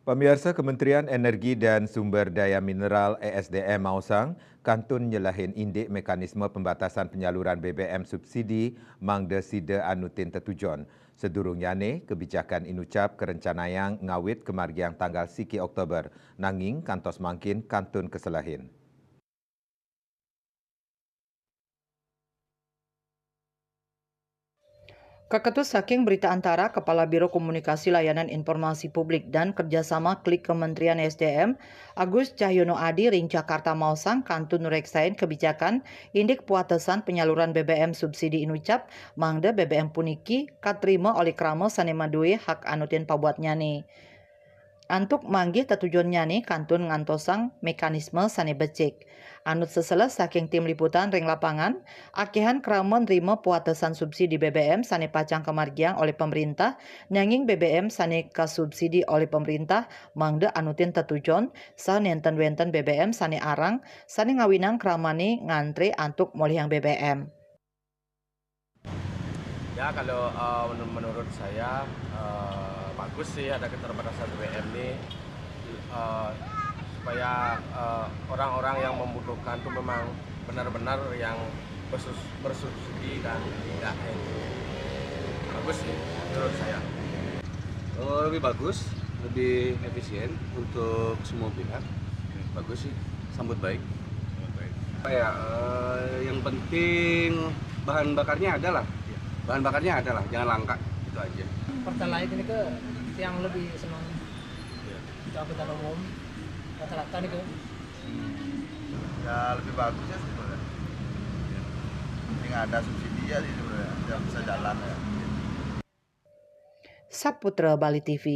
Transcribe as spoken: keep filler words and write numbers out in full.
Pamiarsa, Kementerian Energi dan Sumber Daya Mineral, E S D M, maosang kantun nyelahin indik mekanisme pembatasan penyaluran B B M subsidi mangda sida anutin tetujon. Sedurungnyane, kebijakan inucap kerencanayang ngawit kamargiang tanggal siki Oktober, nanging kantos mangkin kantun kaselahin. Kaketus saking Berita Antara, Kepala Biro Komunikasi Layanan Informasi Publik dan Kerjasama Klik Kementerian S D M, Agus Cahyono Adi ring Jakarta maosang kantun nureksain kebijakan indik puatesan penyaluran B B M subsidi inucap mangda B B M puniki katrima olih krama sane madue hak anutin pabuatnyane. Antuk manggih tetujonnyane kantun ngantosang mekanisme sane becik. Anut seseles saking tim liputan ring lapangan, akehan krama nrima puatesan subsidi B B M sane pacang kamargiang olih pemerintah, nanging B B M sane kasubsidi olih pemerintah mangda anutin tetujon, saha nenten wenten B B M sane arang, sane ngawinang kramane ngantre antuk molihang B B M. Ya, kalau uh, menurut saya uh, bagus sih ada keterbatasan B B M ini uh, supaya uh, orang-orang yang membutuhkan tuh memang benar-benar yang bersubsidi dan tidak itu bagus sih menurut saya. Oh, lebih bagus, lebih efisien untuk semua pihak. Bagus sih, sambut baik. Apa ya, uh, yang penting bahan bakarnya ada lah. Bahan bakarnya ada lah, jangan langka, itu aja. Pertalite ini ke yang lebih senang untuk angkutan umum rata-rata nih ke. Ya, lebih bagus ya sebenarnya. Penting ada subsidi ya sih sebenarnya, biar bisa jalan ya. Saputra Bali T V.